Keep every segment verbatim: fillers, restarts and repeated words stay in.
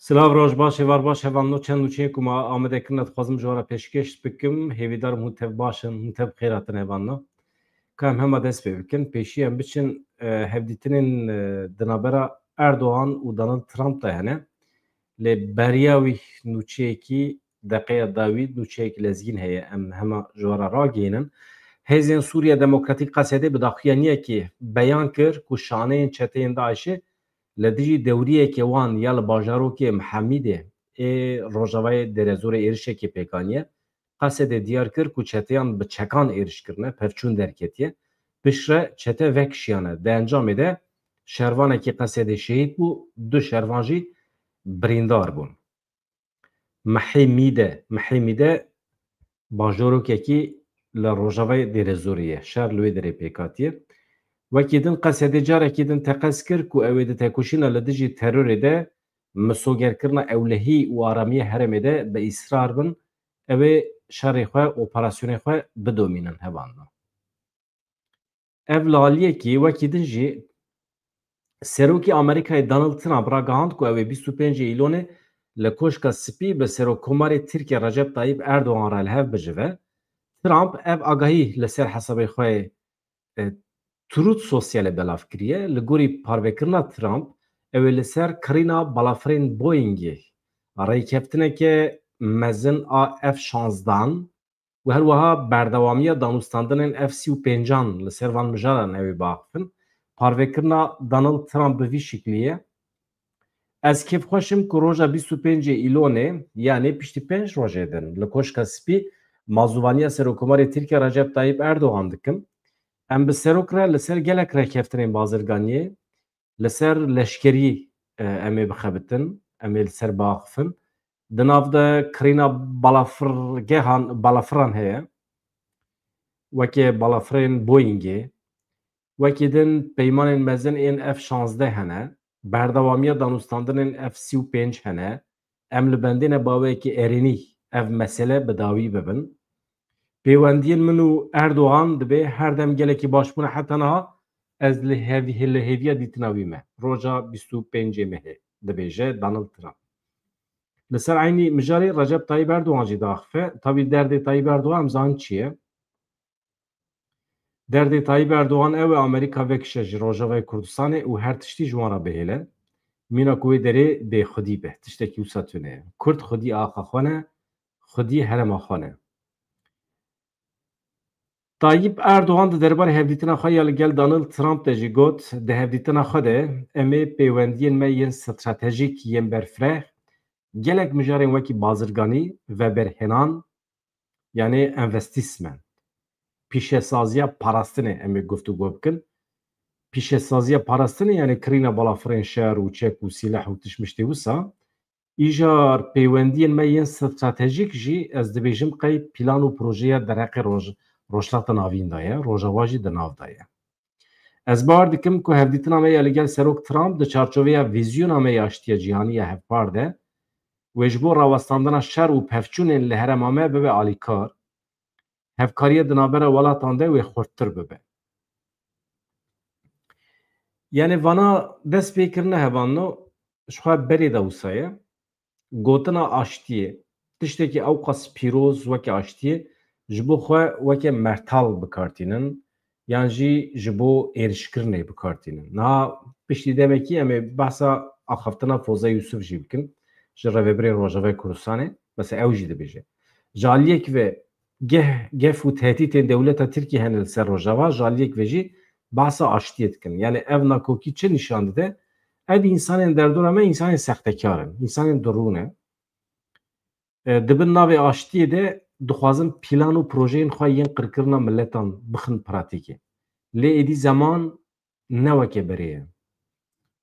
Silav, roj baş, êvar baş, hevalno. Çend nûçeyên ku me amade kirine dixwazim ji we re pêşkêş bikim. Hêvîdar im hûn tev baş in, hûn tev bi xêr hatin, hevalno. Ka em hema dest pê bikin. Pêşî em biçin, e, hevdîtinên, e, di navbera Erdogan û Donald Trump de hene. Lê beriya wî nûçeyekî, deqeya dawî nûçeyekî lezgîn heye, em hema ji we re ragihînin. Hêzên Sûriya Demokratîk, Qesedê, bi daxuyaniyekê beyan kir ku şaneyên çeteyên DAIŞê li dijî dewriyekê wan ya li bajarokê Mihemîdê ê rojavayê Dêrezorê êrişekê pêk aniye. Qesedê diyar kir ku çeteyan bi çekan êriş kirine, pevçûn derketiye. Piştre çete vekişiyane. Di encamê de şervanekî Qesedê şehîd bû, du şervan jî birîndar bûn. Mihêmîde, Mihêmîde bajorokekî li rojavayê Dêrezorê ye. Şer li wê derê pêk hatiye. Wekî din Qesedê carekî din teqez kir ku ew ê di tekoşîna li dijî terorê de misogerkirina ewlehî û aramiya herêmê de bi îsrar bin, ew ê şerê xwe, operasyonê xwe bidomînin, hevalno. Ev li aliyekî, wekî din jî Serokê Amerîkayê Donald Trump ragihand ku ew ê bîst û pêncê Îlonê li Koşka Spî bi Serokkomarê Tirkiye Recep Tayyip Erdogan re li hev bicive. Trump ev agahî li ser hesabê xwe yê, e, Truth Socialê belav kiriye. Li gorî parvekirina Trump, ew ê li ser kirîna balafirên Boeingê rêkeftineke mezin a F şanzdehan û her wiha berdewamiya danûstandinên F sî û pêncan li ser van mijaran ew ê biaxifin. Parvekirina Donald Trump bi vî şiklî ye. Ez kêfxweş im ku roja bîst û pêncê Îlonê, yanê piştî pênc rojê din, li Koşka Spî mazûvaniya Serokkomarê Tirkiye Recep Tayyip Erdogan dikim. Em bi serok re li ser gelek rêkeftinên bazirganiyê, li ser leşkerî, e, em ê bixebitin, em ê li ser biaxifin. Di nav de kirîna balafirgehan, balafiran heye, weke balafirên Boeingê, wekî din peymanên mezin ên F şanzdeh hene, berdewamiya danûstandinên F sî û pênc hene. Em li bendê ne bi awayekî erênî ev mesele bi dawî bibin. Pêwendiyên min û Erdogan dibê her dem gelekî baş bûne heta niha, ez li hêv-, li hêviya dîtina wî me. Roja bîst û pêncê mehê, dibêje Donald Trump. Li ser eynî mijarê Recep Tayyip Erdogan jî diaxife. Tabî derdê Tayyip Erdogan em zanin çi ye. Derdê Tayyip Erdogan ew e Amerîka vekişe ji Rojavayê Kurdistanê û her tiştî ji wan re bihêle. Mîna ku wê derê bê xwedî be. Tiştekî wisa tune ye. Kurd xwedî axa xwe ne, xwedî herêma xwe ne. Tayyip Erdogan di derbarê hevdîtina xwe ya li gel Donald Trump de jî got, di hevdîtina xwe de em ê pêwendiyên me yên stratejîk yên berfireh, gelek mijarên wekî bazirganî, veberhênan, yanê investissement, pîşesaziya parastinê em ê guftûgo bikin. Pîşesaziya parastinê, yanê kirîna balafirên şer û çek û sîleh û tişt miştê wisa. Îcar pêwendiyên me yên stratejîk jî, ez dibêjim, qey plan û projeya derheqê Roj-, Rojhilata Navîn de ye, Rojava jî di nav de ye. Ez bawer dikim ku hevdîtina me ya li gel Serok Trump di çarçoveya vîzyona me ya aştiya cîhanî ya hevpar de wê ji bo rawestandina şer û pevçûnên li herêma me bibe alîkar, hevkariya di navbera welatan de wê xurttir bibe. Yanê vana dest pê kirine hevalno, ji xwe berê de wisa ye. Gotina aştiyê, tiştekî ewqas pîroz weke aştiyê, ji bo xwe weke mertal bi kar tînin, yan jî ji bo êrişkirinê bi kar tînin. Niha piştî demekî em ê behsa axaftina Foze Yûsif jî bikin, ji Rêvebirên Rojavayê Kurdistanê. Mesela ew jî dibêje. Ji aliyek ve geh, gef û tehdîtên dewleta Tirkiyê hene li ser Rojava, ji aliyek ve jî behsa aştiyê dikin. Yanî ev nakokî çi nîşan dide? Ev însanên derdora me însanên sextekar in, însanên dirûn e. E, di bin navê aştiyê de dixwazin plan û projeyên xwe yên qirkirina miletan bixin pratîkê. Lê êdî zeman ne weke berê ye.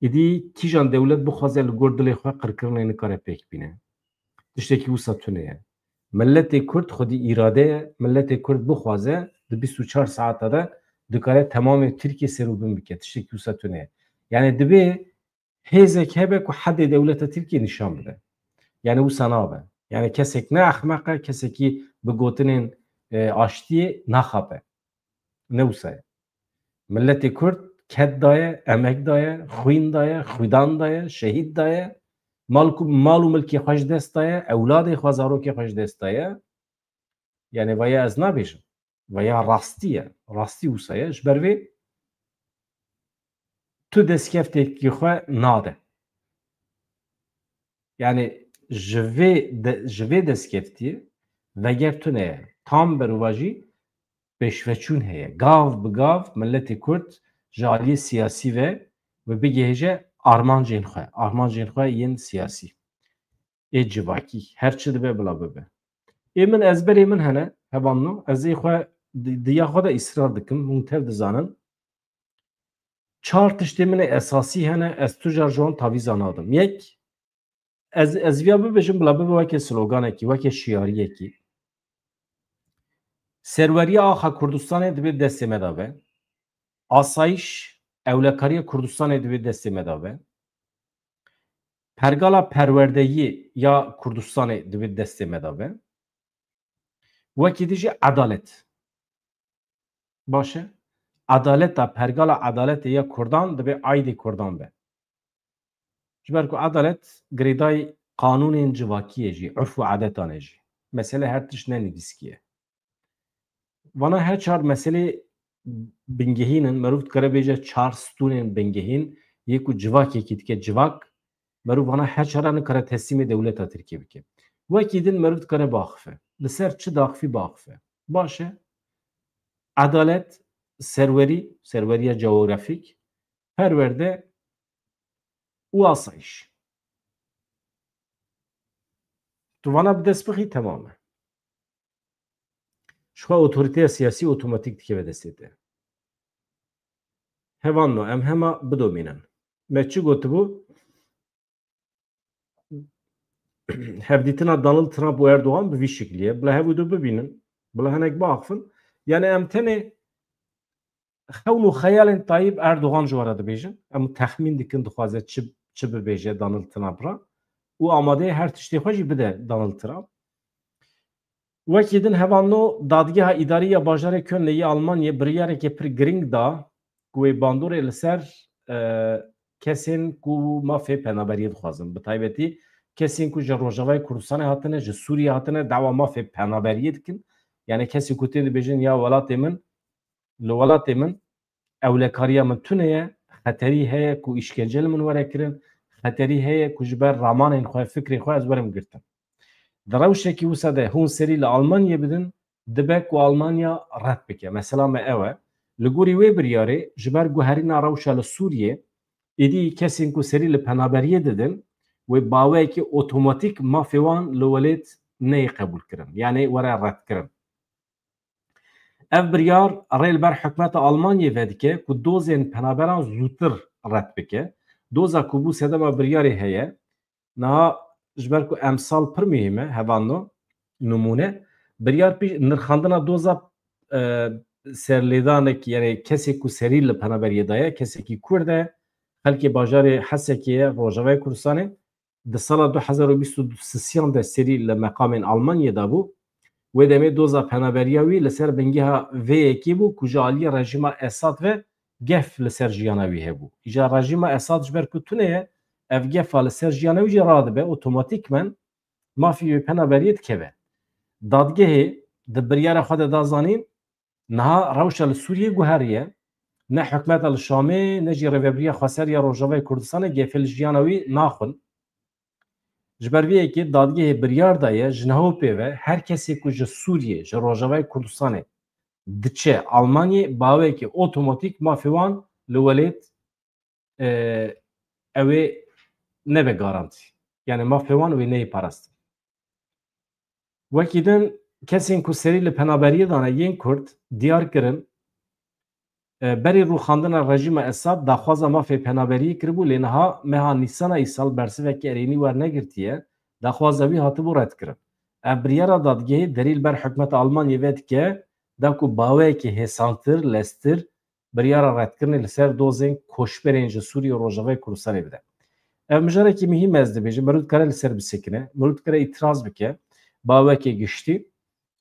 Êdî kîjan dewlet bixwaze li gor dilê xwe qirkirinê nikare pêk bîne. Tiştekî wisa tune ye. Miletê Kurd xwedî îrade ye. Miletê Kurd bixwaze di bîst û çar saeta de dikare temamê Tirkiye ser û bin bike. Tiştekî wisa tune ye. Yanî dibê hêzek hebe ku hedê dewleta Tirkiye nîşan bide. Yanî wisa nabe. Yanî kesek ne ehmeq e, kesekî bi gotinên, e, aştiyê naxape. Ne wisa ye. Miletê Kurd ked daye, emek daye, xwîn daye, xwîdan daye, şehîd daye. Mal ku, mal û milkê xwe ji dest daye, ewladê xwe, zarokê xwe ji dest daye. Yani vaya ez nabêjim. Vaya rastî ye. Rastî wisa ye. Ji ber vê tu destkeftêkî xwe nade. Yani ji vê de, ji vê destkeftî veger tune ye. Tam berovajî pêşveçûn heye. Gav bi gav miletê Kurd ji aliyê siyasî ve ve bigihêje armancên xwe. Armancên xwe yên siyasî. Ê civakî. Her çi dibe bila bibe. Ê min ezberê min hene, hevalno. Ez ê xwe di, di ya xwe de îsrar dikim. Hûn tev dizanin. Çar tiştê min ê esasî hene, ez tu car ji wan tavîza nadim. Yek, ez, ez viya bibêjim, bila bibe weke sloganekî, weke şiyariyekî. Serweriya axa Kurdistanê divê destê me de be. Asayîş, ewlekariya Kurdistanê divê destê me de be. Pergala perwerdeyî ya Kurdistanê divê destê me de be. Wekî din jî edalet. Baş e. Edaleta, pergala edaletê ya Kurdan divê aîdê Kurdan be. Ji ber ku edalet girêdayî qanûnên civakiyê jî, urf û adetan e jî. Mesele her tişt ne nivîskî ye. Vana her çar meselê bingehîn in, meriv dikare bêje çar stûnên bingehîn, yê ku civakekî dike civak, meriv vana her çara nikare teslîmê dewleta Tirkiyê bike. Wekî din meriv dikare biaxife. Li ser çi daxifî biaxife? Baş e. Edalet, serwerî, serweriya coğrafîk, perwerde û asayîş. Tu vana bi dest bixî, temam e. Ji xwe otorîteya siyasî otomatîk dikeve destê te. Hevalno, em hema bidomînin. Me çi gotibû? Hevdîtina Donald Trump û Erdogan bi vî şiklî ye. Bila hev û du bibînin, bila hinek biaxifin. Yani em tenê xewn û xeyalên Tayyip Erdogan ji we re dibêjin. Em texmîn dikin dixwaze çi, çi bibêje Donald Trump re. Û amadeyê her tiştê xwe jî bide Donald Trump. Wekî din hevalno, Dadgeha Îdarî ya Bajarê Kölnê yê Almanyê biryarekê pir girîng da ku wê bandorê li ser, e, kesên ku mafê penaberiyê dixwazin, bi taybetî kesên ku ji Rojavayê Kurdistanê hatine, ji Sûriyê hatine, dawa mafê penaberiyê dikin. Yani kesên ku tê dibêjin ya welatê min, li welatê min ewlekariya min tune ye, xeterî heye ku îşkence li min were kirin, xeterî heye ku ji ber ramanên xwe, fikrên xwe ez werim girtin. Di rewşekî wisa de hûn serî li Almanyê bidin, dibe ku Almanya red bike. Mesela me ew e. Li gorî wê biryarê, ji ber guherîna rewşa li Sûriyê, êdî kesên ku serî li penaberiyê didin, wê baweyekî otomatîk mafê wan li welêt neyê qebûlkirin, yanê were redkirin. Ev biryar rê li ber hikûmeta Almanyê vedike ku dozên penaberan zûtir red bike. Doza ku bû sedema biryarê heye. Niha ji ber ku emsal pir muhîm e, hevalno, nimûne, biryar pîş nirxandina doza, e, serlêdanek, yani kesê ku serî li penaberiyê daye, kesekî Kurd e, xelkê bajarê Hesekê ye, Rojavayê Kurdistanê, di sala du hezar û bîst û sisiyan de serî li meqamên Almanyê de bû. Wê demê doza penaberiya wî li ser bingeha vê yekê bû ku ji aliyê rejîma Esad ve gef li ser jiyana wî hebû. Îja rejîma Esad ji ber ku tune ye, ev gefa li ser jiyana wî jî radibe, otomatîkmen mafî wê penaberiyê dikeve. Dadgehê di biryara xwe de da zanîn, niha rewşa li Sûriyê guheriye, ne hikûmeta li Şamê, ne jî Rêvebiriya Xweser ya Rojavayê Kurdistanê gefê li jiyana wî naxwin. Ji ber vê yekê dadgehê biryar daye, ji niha û pê ve her kesê ku ji Sûriyê, ji Rojavayê Kurdistanê diçe Almanyê, bi awayekî otomatîk mafê wan li welêt, e, ew ê nebe garantî. Yani mafê wan wê neyê parastin. Wekî din kesên ku serî li penaberiyê dane yên Kurd diyar kirin, e, berî rûxandina rejîma Esad daxwaza mafê penaberiyê kiribû, lê niha meha Nîsana îsal bersiveke erênî wernegirtiye, daxwaza wî hatibû redkirin. Ev biryara dadgehê derî li ber hikûmeta Almanyê vedike, da ku baweyekî hêsantir, leztir, biryara redkirinê li ser dozên koçberên ji Sûriyê û Rojavayê Kurdistanê bide. Ev mijarekî muhîm e, ez dibêjim, meriv dikare li ser bisekine, meriv dikare îtiraz bike, baweke giştî,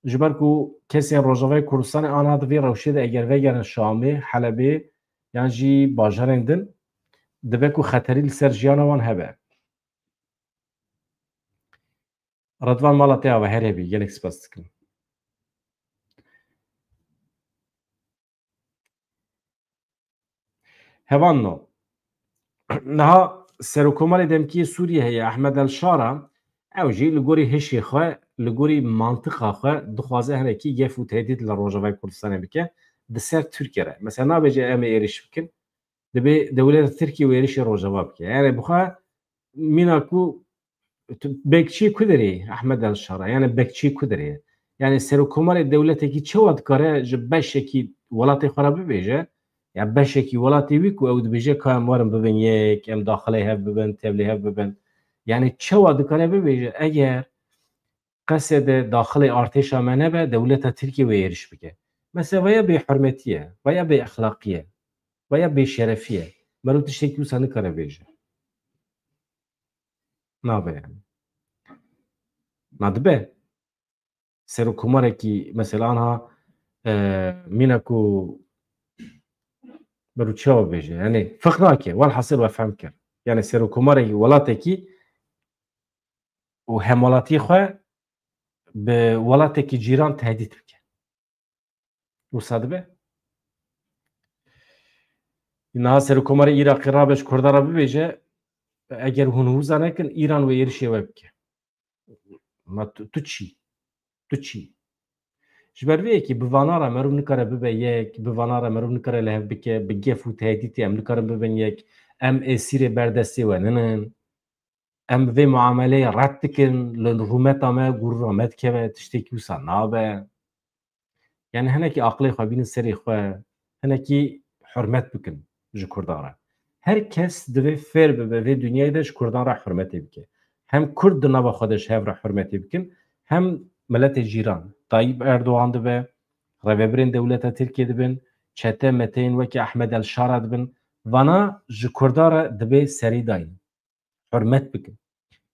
ji ber ku kesên Rojavayê Kurdistanê ana di vê rewşê de eger vegerin Şamê, Helebê yan jî bajarên din, dibe ku xeterî li ser jiyana wan hebe. Redwan, mala te ava her hebî, gelek spas dikim. Hevanno. Niha Serokkomarê demkî yê Sûriyê heye, Ehmed El Şara, ew jî li gorî hişê xwe, li gorî mantiqa xwe dixwaze hinekî gef û tehdît li Rojavayê Kurdistanê bike, di ser Tirkiye re. Mesela nabêje em ê êrîş bikin, dibê dewleta Tirkiye wê êrîşê Rojava bike. Yani bi xwe mîna ku tu bekçiyê ku derê ye, Ehmed El Şara, yani bekçiyê ku derê ye? Yani serokkomarê dewletekî çawa dikare ji beşekî welatê xwe re bibêje, ya beşekî welatê wî ku ew dibêje ka em werin bibin yek, em daxilê hev bibin, tevlê hev bibin. Yani çawa dikare bibêje, eger Qesede daxilê artêşa me nebe, dewleta Tirkiyê wê êrîş bike. Mesela veya bêhurmetî ye, veya bêexlaqî ye, veya bêşerefî ye. Mero tiştekî wisa nikare bêje. Nabe yani. Na dibe. Serokkomarekî mesela anha, e, mîna ku mero çawa bêje. Yani fiq nake. Welhasil we fehm kir. Yani serokkomarekî welatekî û hemwelatiyê xwe bi welatekî cîran tehdît bike. Wisa dibe? Niha serokkomarê Iraqê rabe ji Kurdan re bibêje, eger hûn wisa nekin, Îran wê êrişê we bike. Ma tu, tu çî? Tu çî? Ji ber vê yekê bi vana re merov nikare bibe yek, bi vana re merov nikare li hev bike, bi gef û tehdîtê em nikarin bibin yek, em êsîrê ber destê we ninin. Em vê muameleyê red dikin, li rûmeta me gûr re me dikeve, tiştekî wisa nabe. Yani hinekî aqilê xwe bînin serê xwe, hinekî hurmet bikin ji Kurdan re. Her kes divê fêr bibe vê dinyayê de ji Kurdan re hurmetê bike. Hem Kurd di nava xwe de ji hev re hurmetê bikin, hem miletê cîran. Tayyip Erdogan dibe, rêvebirên dewleta Tirkiye dibin, çete meteyên wekî Ehmed El Şara dibin, vana ji Kurdan re divê serî dayîn. Hurmet bikin.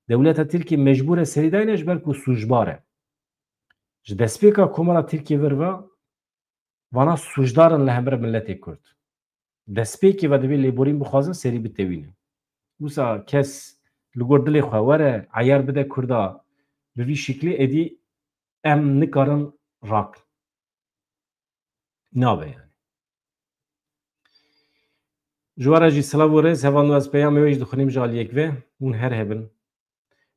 Dewleta Tirkiyê mecbûr e serî dayne ji ber ku sûcbar e. Ji destpêka Komara Tirkiyê vir ve vana sûcdar in li hember miletê Kurd. Destpêkê ve divê lêborîn bixwazin serî bitewîne. Wisa kes li gor dilê xwe were eyar bide Kurda bi vî şiklî êdî em nikarin rakin. Nabe yani. Ji we re jî silav û rêz, hevalno ez peyamê we jî dixwînim ji aliyek ve, hûn her hebin.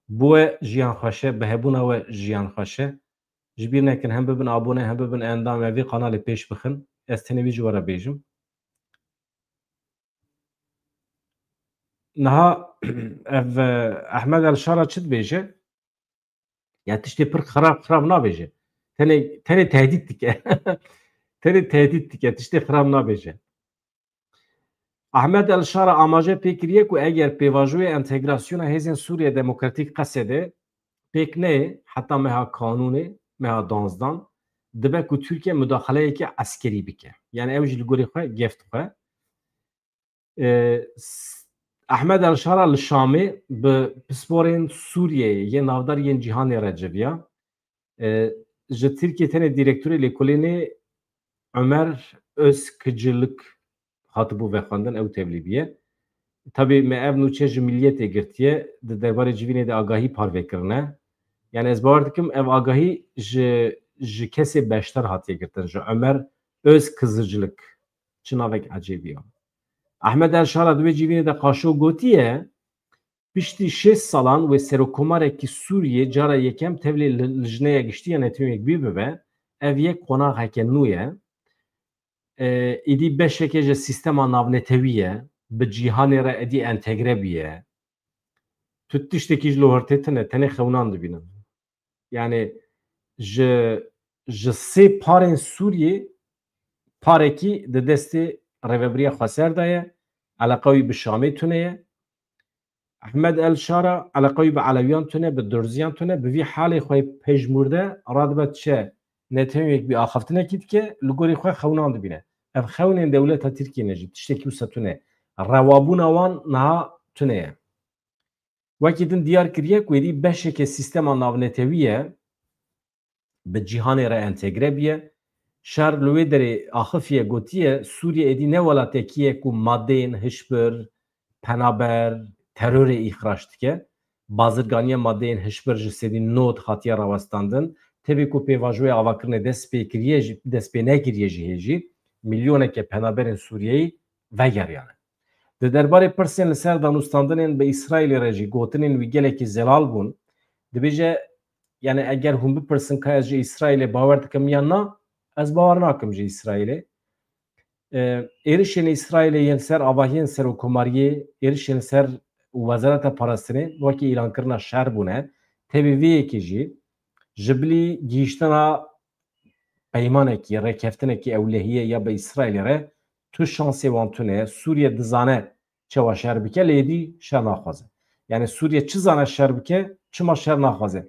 Bi we jiyan xweş e, bi hebûna we jiyan xweş e. Ji bîr nekin, hem bibin abone, hem bibin endam, em vê qanalê pêş bixin. Ez tenê wî ji we re bêjim. Niha ev, e, Ehmed El Şara çi dibêje? Ya tiştê pir xirab, xirab nabêje. Tenê, tenê tehdît dike. Tenê tehdît dike. Tiştê xirab nabêje. Ahmed El Şara amaje pê kiriye ku eger pêvajoyê entegrasyona Hêzên Sûriye Demokratîk, Qesede, pêk neyê heta meha Kanûnê, meha danzdan, dibe ku Tirkiye mudaxaleyeke eskerî bike. Yani ew jî li gorî xwe gef dixwe. E, s-, Ehmed El Şara li Şamê bi pisporên Sûriyeyê yê navdar yên cîhanê re civiya. E, ji Tirkiyê tenê direktorê lêkolînê Ömer Özkıcılık hatibû vexwendin, ew tevlî bûye. Tabî me ev nûçe ji Milliyetê girtiye, di derbarê civînê de agahî parve kirine. Yani ez bawer dikim ev agahî ji, ji kesê beşdar hatiye girtin, ji Ömer Özkızıcılık. Çi navek ecêbî ya. Ahmed El Şara di wê civînê de qaşo gotiye, piştî şêst salan wê serokkomarekî Sûriyê cara yekem tevlê li, Lijneya Giştî ya Netewên Yekbûyî bibe, ev yek qonaxeke nû ye. E, êdî beşeke ji sîstema navnetewî ye, bi cîhanê re êdî entegre bûye. Tu tiştekî ji lihortê tune, tenê xewnan dibînin. Yani ji, ji sê parên Sûriyê parekî di destê Rêvebiriya Xweser de ye, eleqa wî bi Şamê tune ye. Ehmed El Şara eleqa wî bi Elewiyan tune, bi Durziyan tune, bi vî halê xwe pejmûrde radibe diçe Netewên Yekbûyî axaftinekî dike, li gorî xwe xewnan dibîne. Ev xewnên dewleta Tirkiyê ne jî, tiştekî wisa tune. Rewabûna wan niha tune ye. Wekî din diyar kiriye ku êdî beşeke sîstema navnetewî ye, bi cîhanê re entegre bûye. Şer li wê derê axifiye, gotiye, Sûriye êdî ne welatekî ye ku madeyên hişbir, penaber, terorê îxrac dike. bazirganiya madeyên hişbir ji sedî nod hatiye rawestandin. Tevî ku pêvajoya avakirinê dest pê kiriye jî, dest pê nekiriye jî hê jî, milyoneke penaberên Sûriyeyî vegeriyane. Di derbarê pirsên li ser danûstandinên bi Îsraîlê re jî gotinên wî gelekî zelal bûn. Dibêje, yani eger hûn bipirsin ka ez ji Îsraîlê bawer dikim yan na, ez bawer nakim ji Îsraîlê. E, êrişên Îsraîlê yên ser avahiyên serokkomariyê, êrişên ser wezareta parastinê wekî îlankirina şer bûne. Tevî vê yekê jî ji bilî gihîştina peymanekî, rêkeftinekî ewlehiyê ya bi Îsraîlê re tu şansê wan tune. Sûriye dizane çawa şer bike, lê êdî şer naxwaze. Yani Sûriye çi zane şer bike, çima şer naxwaze?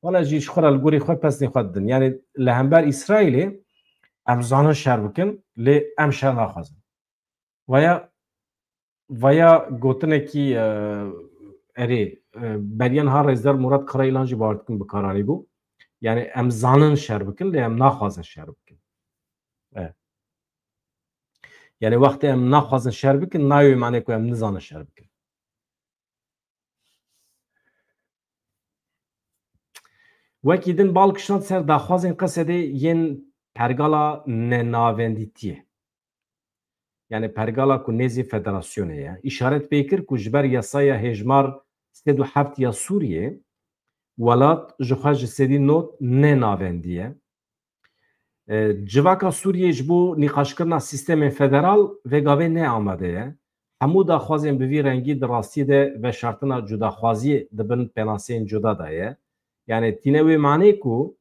Wana jî ji xwe re li gorî xwe pesnê xwe didin. Yani li hember Îsraîlê em zanin şer bikin, lê em şer naxwazin. Vaya, vaya gotinekî, e, erê, e, beriya niha rêzdar Murat Karayilan jî bawer dikim bi kar anîbû. Yani em zanin şer bikin, lê em naxwazin şer bikin. E. Yani wextê em naxwazin şer bikin, nayê wê manê ku em nizanin şer bikin. Wekî din bal kişand ser daxwazên Qesedê yên pergala nenavendîtiyê. Yani pergala ku nêzî federasyonê ye. Îşaret pê kir ku ji ber yasaya hêjmar sed û heft ya Sûriyê, welat ji xwe ji sedî nod ne navendî ye. E, civaka Sûriyê ji bo nîqaşkirina sîstemên federal vêgavê ne amade ye. Hemû daxwazên bi vî rengî di rastiyê de veşartina cudaxwaziyê di bin penaseyên cuda de ye. Yani tîne wê manê ku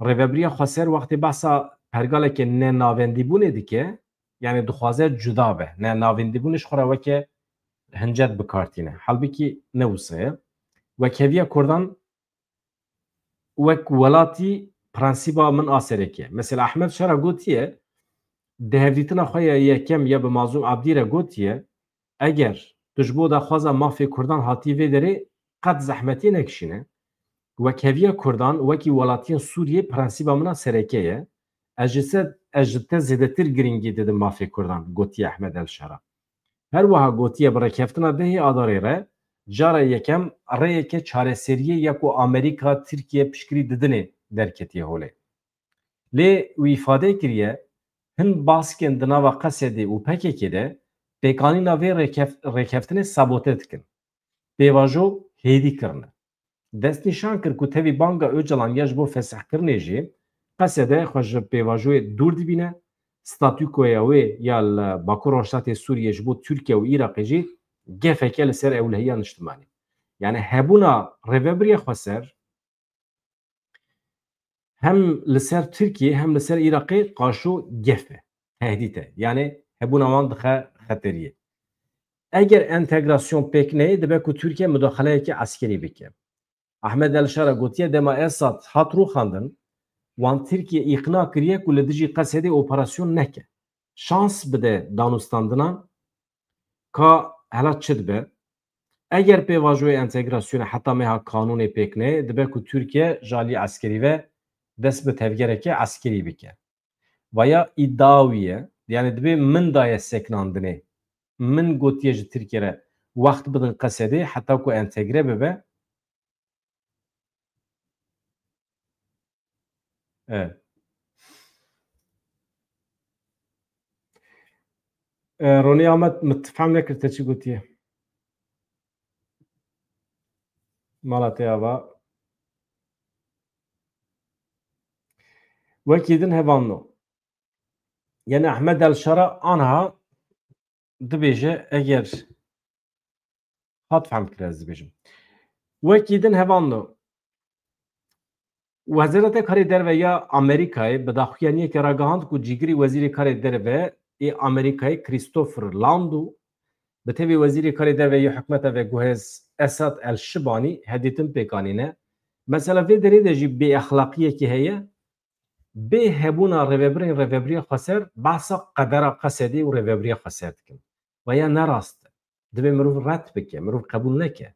Rêvebiriya Xweser wextê behsa pergaleke nenavendîbûnê dike, yani dixwaze cuda be. Nenavendîbûnê ji xwe re weke hincet bi kar tîne. Halbikî ne wisa ye. Wekheviya Kurdan wek welatî prensîba min a sereke ye. Mesela Ahmed Şara gotiye, di hevdîtina xwe ya yekem ya bi Mazlûm Abdî re gotiye, eger tu ji bo daxwaza mafê Kurdan hatî vê derê, qet zehmetiyê nekişîne. Wekheviya Kurdan wekî welatiyên Sûriyê prensîba min a sereke ye. Ez ji se, ez ji te zêdetir girîngî didim mafê Kurdan, gotiye Ehmed El Şara. Her wiha gotiye bi rêkeftina dehê Adarê re, cara yekem rêyeke çareseriyê ya ku Amerîka, Tirkiye piştgirî didinê derketiye holê. Lê wî îfade kiriye, hin baskên di nava Qesedê û P K K de pêkanîna vê rêkef-, rêkeftinê sabote dikin. Pêvajo hêdî kirine. Destnîşan kir ku tevî banga Ocalan ya ji bo fesihkirinê jî Qesede xwe ji pêvajoyê dûr dibîne, statûkoya wê ya li Bakur Rojhilatê Sûriyê ji bo Tirkiye û Iraqê jî gefeke li ser ewlehiya niştimanî. Yani hebûna Rêvebiriya Xweser hem li ser Tirkiye hem li ser Iraqê qaşo gef e, tehdît e. Yani hebûna wan dixe xeteriyê. Eger entegrasyon pêk neyê, dibe ku Tirkiye mudaxaleyekî eskerî bike. Ahmed El Şara gotiye, dema Esad hat rûxandin, wan Tirkiye îqna kiriye ku li dijî Qesedê operasyon neke. Şans bide danûstandinan ka hela çi dibe. Eger pêvajoyê entegrasyonê heta meha kanûnê pêk neyê, dibe ku Tirkiye ji alî eskerî ve dest bi tevgereke eskerî bike. Vaya îdia wî ye. Yani dibê min daye sekinandinê. Min gotiye ji Tirkiye re wext bidin Qesedê heta ku entegre bibe. Evet. E, Ronî Ahmet, min fehm nekir te çi gotiye. Mala te ava. Wekî din hevalno. Yani Ahmed El Şara anha dibêje, eger hat fehm kir ez dibêjim. Wekî din hevalno. Wezareta Karê Derve ya Amerîkayê bi daxuyaniyekê ragihand ku cîgirî Wezîrê Karê Derve ê Amerîkayê Christopher Landau bi tevî Wezîrê Karê Derve yê hikûmeta veguhêz Esad El Şibanî hevdîtin pêk anîne. Mesela vê derê de jî bêexlaqiyekî heye. Bê hebûna rêvebirên Rêvebiriya Xweser behsa qedera Qesedê û Rêvebiriya Xweser dikin. Veya ne rast e. Divê mirov red bike, mirov qebûl neke.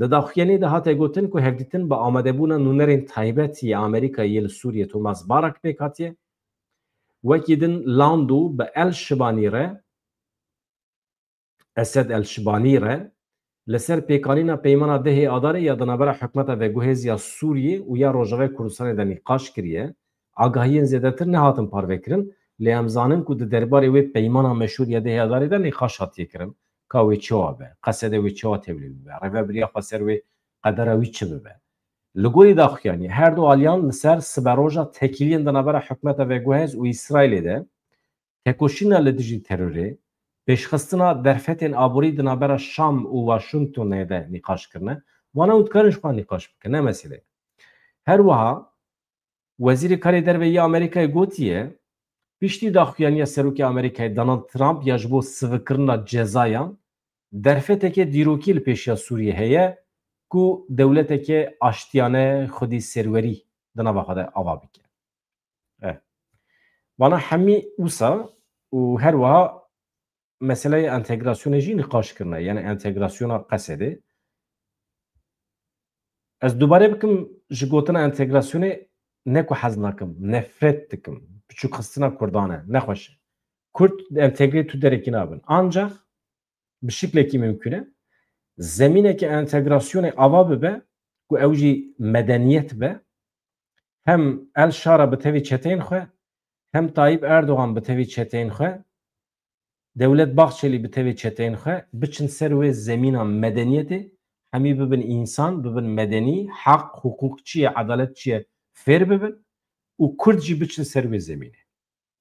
Di daxuyaniyê de hate gotin ku hevdîtin bi amadebûna nûnerên taybet yê Amerîkayê yê li Sûriyê Thomas Barak pêk hatiye. Wekî din Landau bi El Şibanî re, Esed El Şibanî re li ser pêkanîna peymana dehê Adarê ya di navbera hikûmeta veguhêz ya Sûriyê û ya Rojavayê Kurdistanê de nîqaş kiriye. Agahiyên zêdetir nehatin parvekirin, lê em zanin ku di derbarê wê peymana meşhûr ya dehê Adarê de nîqaş hatiye kirin, ka wê çawa be, qesede wê çawa tevlî bibe, rêvebiriya xwe ser wê qedera wî çi bibe. Li gorî daxuyaniyê, her du aliyan li ser siberoja tekîliyên di navbera hikûmeta veguhêz û Îsraîlê de, tekoşîna li dijî terorê, pêşxistina derfetên aborî di navbera Şam û Washingtonê de nîqaş kirine. Wana û dikarin ji xwe nîqaş bikin, ne mesele. Her wiha Wezîrê Karê Derve yê Amerîkayê gotiye, piştî daxuyaniya Serokê Amerîkayê Donald Trump ya ji bo sivikirina cezayan, derfeteke dîrokî li pêşiya Sûriyê heye ku dewleteke aştiyane xwedî serwerî di nava xwe de ava bike. Eh. Vana hemî wisa û her wiha meseleyê entegrasyonê jî nîqaş kirine, yani entegrasyona Qesedê. Ez dubare bikim, ji gotina entegrasyonê ne ku hez nakim, nefret dikim. Biçûkxistina Kurdan e, nexweş e. Kurd entegrê tu derekî nabin. Ancak bi şiklekî mimkûn e. Zemîneke entegrasyonê ava bibe ku ew jî medeniyet be. Hem El Şara bi tevî çeteyên xwe, hem Tayyip Erdogan bi tevî çeteyên xwe, Dewlet Bahçelî bi tevî çeteyên xwe biçin ser wê zemîna medeniyetê, hemî bibin însan, bibin medenî, heq, hiqûq çi ye, edalet çi ye, fêr bibin û Kurd jî biçin ser wê zemînê.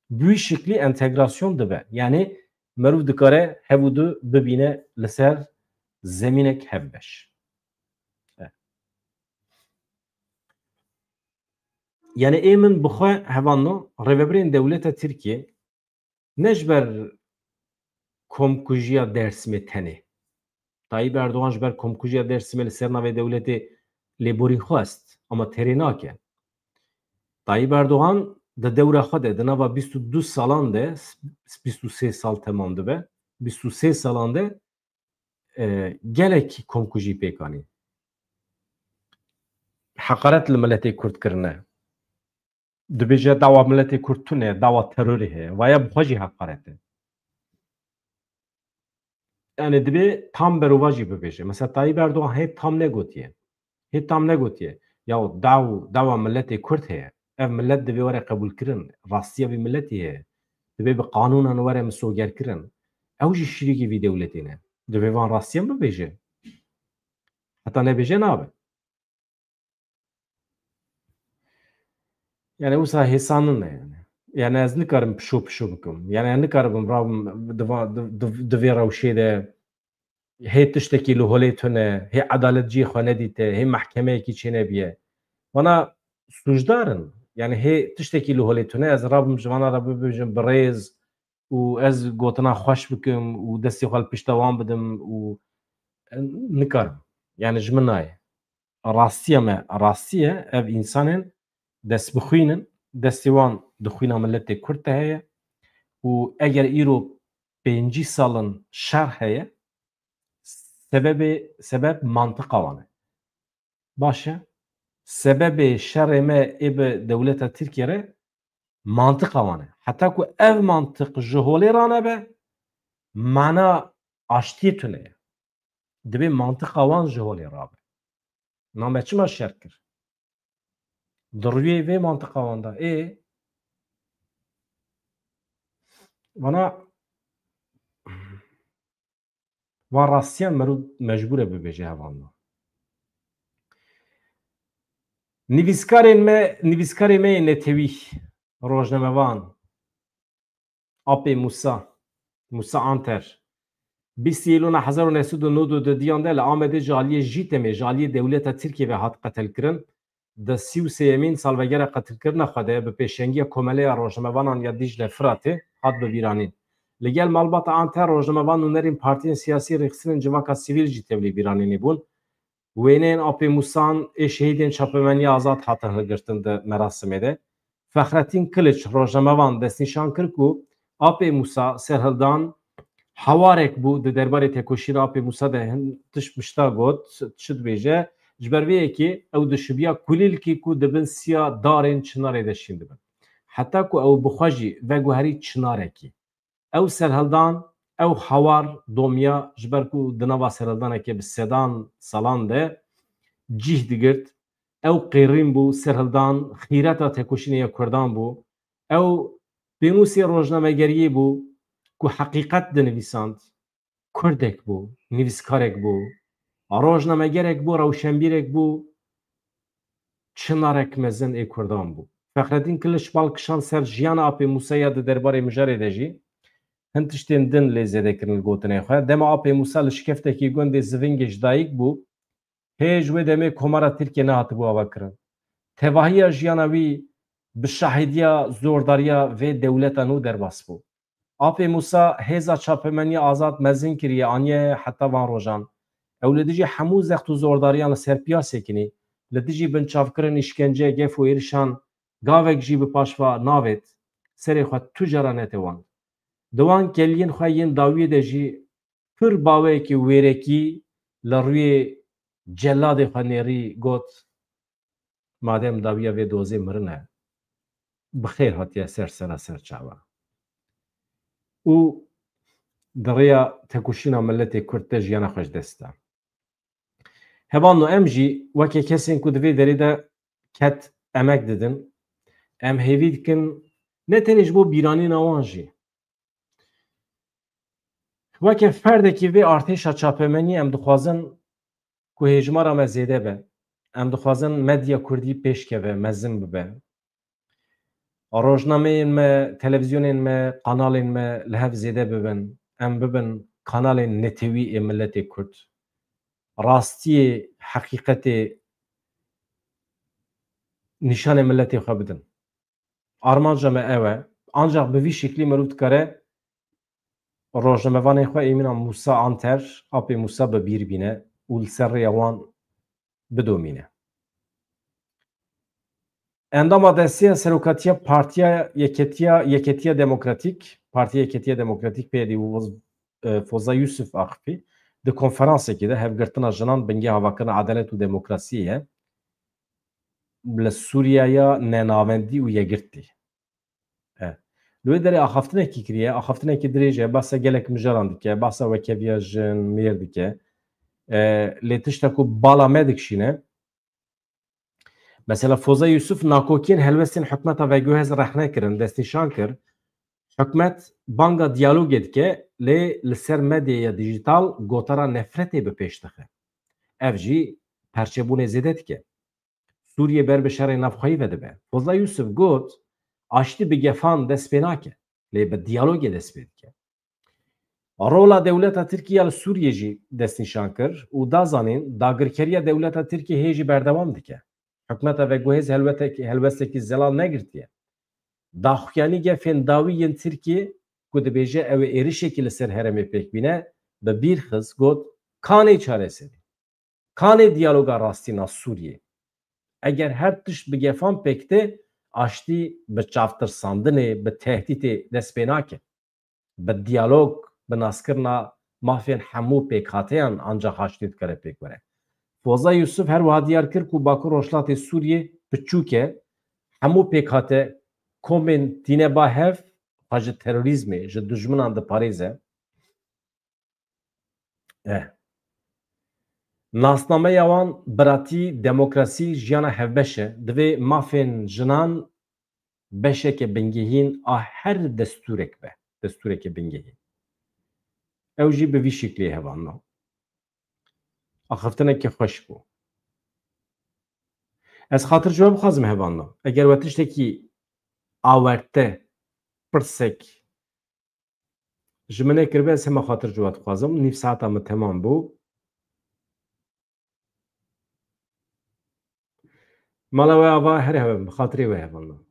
Bi wî şiklî entegrasyon dibe. Yanî meriv dikare hev û du bibîne li ser zemînek hevbeş. Yanî ê min bi xwe hevalno, rêvebirên dewleta Tirkiyê ne ji ber komkujiya Dêrsimê tenê. Tayyip Erdogan ji ber komkujiya Dêrsimê li ser navê dewletê lêborîn xwest, ama terê nake. Tayyip Erdogan di dewra xwe de, di nava bîst û du salan de, bîst û sê sal temam dibe, bîst û sê salan de, e, gelek komkujî pêk anî. Heqaret li miletê Kurd kirine. Dibêje dawa miletê Kurd tune, dawa terorê heye. Vaya bi xwe jî heqaret e. Yani dibê tam berova jî bibêje. Mesela Tayyip Erdogan hê tam negotiye. Hê tam negotiye. Ya daw, dawa miletê Kurd heye. Ev milet divê were qebûlkirin. Rastiya vî miletî heye. Divê bi qanûnan were misogerkirin. Ew jî şirîkî vî dewletê ne. Divê van rastiyan bibêje. Heta nebêje nabe. Yani wisa hêsan nine yani. Yani ez nikarim pişo pişo bikim. Yani ez nikaribim rabim di va-, di, di, di vê rewşê de hê tiştekî li holê tune, hê edalet cihê xwe nedîte, hê mehkemeyekî çênebiye. Vana sûcdar in. Yani hê tiştekî li holê tune, ez rabim ji vana re bibêjim bi rêz û ez gotina xweş bikim û destê xwe li pişta wan bidim û nikarim. Yani ji min nayê. Rastiya me, rastî ye, ev însanên destbixwîn in, destê wan di xwîna miletê Kurd de heye û eger îro pêncî sal in şer heye, sebebê, sebeb mantiqa wan e. Baş e? Sebebê şerê me ê bi dewleta Tirkiye re mantiqa wan e. Heta ku ev mantiq ji holê ranebe, mana aştiyê tune ye. Divê mantiqa wan ji holê rabe. Na me çima şer kir? Di rûyê vê mantiqa wan de ê vana van rastiyan meriv mecbûr e bibêje hevalno. Nivîskarên me, nivîskarê me yê netewî, rojnamevan, Apê Musa, Musa Anter, bîstê Îlona hezar û neh sed û nod û du diyan de li Amedê ji aliyê JÎTEMê, ji aliyê dewleta Tirkiyê ve hat qetilkirin. Di sî û sêyemîn salvegera qetilkirina xwe de bi pêşengiya Komeleya Rojnamevanan ya Dîcle Firatê hat bibîranîn. Li gel malbata Anter, rojnamevan, nûnerên partiyên siyasî, rêxistinên civaka sivîl jî tevlî bîranînê bûn. Wêneyên Apê Musan ê şehîdên çapemeniya azad hatin hilgirtin di merasimê de. Fexretîn Kiliç, rojnamevan, destnîşan kir ku Apê Musa serhildan hewarek bû di derbarê tekoşîna Apê Musa de hin tişt pişta got, çi dibêje, ji ber vê yekê ew dişibiya kulîlkî ku di bin siya darên çinarê de şîn dibin. Heta ku ew bi xwe jî veguherî çinarekî. Ew serhildan Ew hawar domiya, ji ber ku di nava serhildanekê bi sedan salan de cîh digirt, ew qêrîn bû, serhildan xîreta tekoşînê ya Kurdan bû. Ew pênûsê rojnamegeriyê bû ku heqîqet dinivîsand. Kurdek bû, nivîskarek bû, rojnamegerek bû, rewşenbîrek bû, çinarek mezin ê Kurdan bû. Fexredîn Kiliçbal kişand ser jiyana Apê Mûsa ya di derbarê mijarê de jî hin tiştên din lê zêde kirin li gotinê xwe. Dema Apê Mûsa li şikeftekî gundê Zivingê ji dayik bû, hê ji wê demê Komara Tirkiye nehatibû avakirin. Tevahiya jiyana wî bi şahîdiya zordariya vê dewleta nû derbas bû. Apê Mûsa hêza çapemeniya azad mezin kiriye, aniye heta van rojan. Ew li dijî hemû zext û zordariyan li ser piya sekinî, li dijî binçavkirin, îşkence, gef û êrişan gavek jî bi paşva navêt, serê xwe tu cara netewand. Di wan keliyên xwe yên dawiyê de jî pir baweyekî wêrekî li rûyê celadê xwe nêrî, got, madem dawiya vê dozê mirin e, bi xêr hatiye ser sera ser çava. Û di rêya tekoşîna miletê Kurd de jiyana xwe ji dest da. Hevano, em jî weke kesên ku di vê derê de ket emek didin, em hêvî dikin ne tenê ji bo bîranîna wan jî, weke ferdekî vê artêşa çapemenî em dixwazin ku hêjmara me zêde be. Em dixwazin medya kurdî pêşkeve, mezin bibe. Rojnameyên me, televîzyonên me, kanalên me li hev zêde bibin. Em bibin kanalên netewî ê miletê kurd. Rastiyê, heqîqetê nîşanê miletê xwe bidin. Armanca me ew e. Ancaq bi vî şeklî mirov dikare rojnamevanên xwe ê mîna Mûsa Anter, Apê Mûsa bi bîr bîne û li ser rêya wan bidomîne. Endama desteya serokatiya Partiya Yeketiya, Yeketiya Demokratîk, Partiya Yeketiya Demokratîk, P Y D, û, e, Foza Yusuf axifî di konferansekê de, Hevgirtina Jinan: Bingeh Avakirina Edalet û Demokrasiyê ye, li Sûriyaya nenavendî û yekgirtî. E, li wê derê axaftinekî kiriye, axaftinekî dirêj e, behsa gelek mijaran dike, behsa wekeviya jin, mêr dike. E, lê tişta ku bala me dikişîne, mesela Foza Yusuf nakokiyên helwestên hikûmeta veguhez rexne kirin, destnîşan kir. Hikûmet banga diyalogê dike, lê li ser medyaya dîjîtal gotara nefretê bi pêş dixe. Ev jî perçebûnê zêde dike. Sûriye ber bi şerê navxweyî ve dibe. Foza Yusuf got, aştî bi gefan dest pê nake, lê bi diyalogê dest pê dike. Rola dewleta Tirkî ya li Sûriyê jî destnîşan kir û da zanîn, dagirkeriya dewleta Tirkî hê jî berdewam dike. Hikûmeta veguhêz helwetek-, helwestekî zelal negirtiye. Daxuyanî gefên dawî yên Tirkiyê ku dibêje ew ê êrişekî li ser herêmê pêk bîne, bi bîr xist, got, kanê çareserî, kanê diyaloga rastîn a Sûriyê. Eger her tişt bi gefan pêk tê, aştî bi çavtirsandinê, bi tehdîtê dest pê nake. Bi diyalog, bi naskirina mafên hemû pêkhateyan ancax aştî dikare pêk were. Foza Yusuf her wiha diyar kir ku Bakur Rojhilatê Sûriyê piçûk e, hemû pêkhate komên tîne ba hev xwe ji terorîzmê, ji dijminan diparêze. Eh. Nasnameya wan biratî, demokrasî, jiyana hevbeş e. Divê mafên jinan beşeke bingehîn a her destûrek be. Destûreke bingehîn. Ew jî bi vî şeklî hevalno. Axiftineke xweş bû. Ez xatircûya bixwazim hevalno. Eger we tiştekî awerte, pirsek, ji min nekiribe, ez hema xatircûya dixwazim. Nîv saeta min temam bû. Mala we ava, her hev, bi xatirê we hevalno.